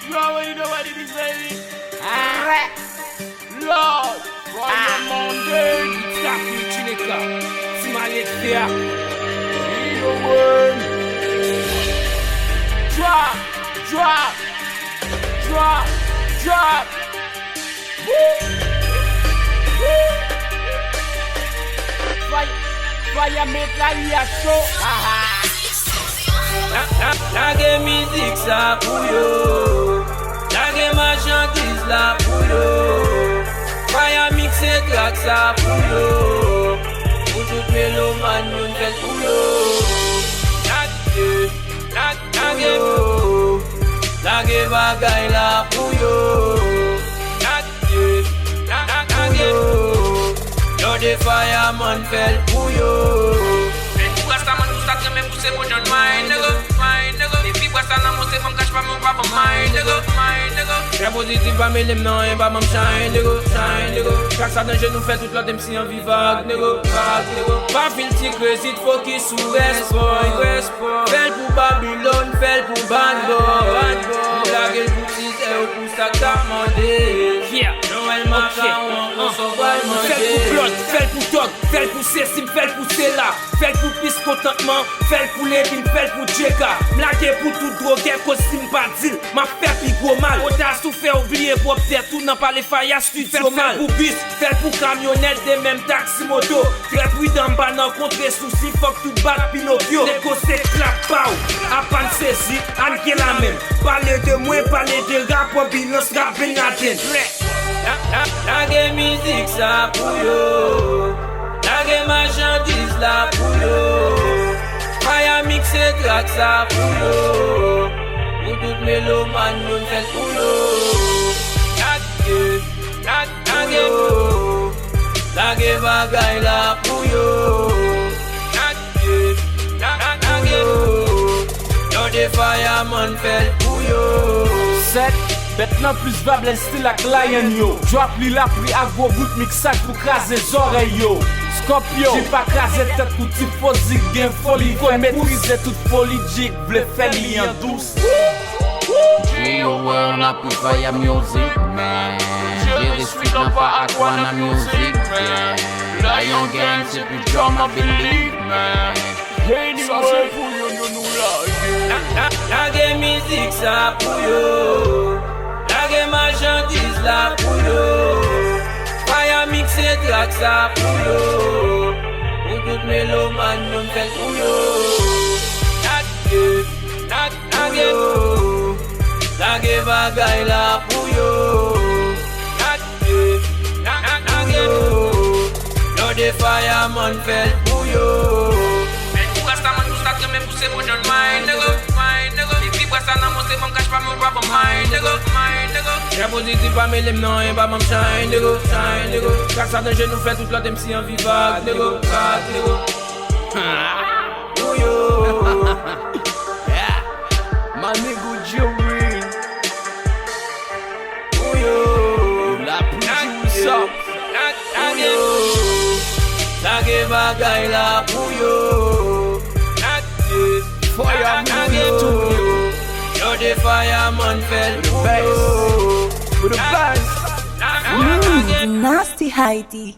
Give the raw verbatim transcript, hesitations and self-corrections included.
You already know what it is, baby. Alright. Lord, Royal Monday. It's Capri Chineka. Ti malye k fè a. Drop, drop, drop, drop. Fire, fire make la ri a cho. Lage mizik sa pou yo. Lage machandiz la pou yo. Fire mixe track sa pou yo. Pou tout meloman yo n fè l pou yo. Lage, lage, lage bagay la pou yo. Lage, lage, lage. Lòde Fireman fè l pou yo. Men pou rasta man pou sa k renmen pouse bon jan nwa, nèg, nèg. Epi bwa sa nan monte fanm kache pa men w pa ban may, nèg, may, nèg. Trè pozitif, pa mele m nan anyen, pa ban m chay, nèg, chay, nèg. Chak sa nan je nou fè tout lòt M C anvi vag, nèg, vag, nèg. Pa filtre, sit fokis sou respò, respò. Fè l pou Babylon, fè l pou Bad Boy. Nou lage l pou tizè yo, pou sa k ta mande. Noël Makawon, konsa w pral manje. Fè l pou Blood, fè l pou Thug, fè l pou sesi, fè l pou sela. Fè l pou plis kontantman, fè l pou Levin, fè l pou Djeka. M lage pou tout dwogè, koz si m pa di l, m ap fè pi gwo mal. Odas ou fè w bliye pwòp tèt ou nan pale Faya Studio mal. Fè l pou bis, fè l pou kamyonèt, de menm taksi moto. Trè pridan, m pa nan kontre sousi, fòk tout bat Pinokyo. Nègo se klap pa w, apann sezi, ann gen lamenm. Pale de mwen, pale de rapò, bilans rap Bin Laden. La, la, lage mizik sa pou yo. Lage machandiz la pou yo. Faya mixe track sa pou yo. Pou tout meloman yo n fè l pou yo. Lage, lage, lage yo. Lage bagay la pou yo. Lage, lage, lage yo. Lòde Fireman fè l pou yo. Sèt, bèt lan plis vibe lè stil ak Lion yo. Drop li la pri ak gwo bout miksaj pou kraze zòrèy yo. Scorpio, G pa kraze tèt pou ti fo zik gen foli. Koy metrize tout foli, G vle fè li an dous. G yo wè w la pou Fire Music, man. Jerry Street lan pa ak Wana Music, man. Lion Gang se pi drum, I believe, man. Sa se pou yo, yo nou lage. La, la, lage mizik sa pou yo. Lage machandiz la pou yo. Faya mixe track sa pou yo. Pou tout meloman yo n fè l pou yo. Lage, lage, lage yo. Lage bagay la pou yo. Lage, lage, lage yo. Lòde Fireman fè l pou yo. Men pou rasta man pou sa k renmen pouse bon jan nwa, nègo, nègo. Epi bwa sa nan monte fanm kache pa men w pa ban may, nègo, may, nègo. Trè pozitif, pa mele m nan anyen, pa ban m chay, nègo, chay, nègo. Chak sa nan je nou fè tout lòt M C anvi vag, nègo, vag, nègo. Pou yo. Yeah. My nigga Jerry. Pou yo. La pou yo sa. Pou yo. Lage bagay la pou yo. Lage. Fire pou yo. Lòde Fireman fè l pou yo. With the best. Nasty Haiti.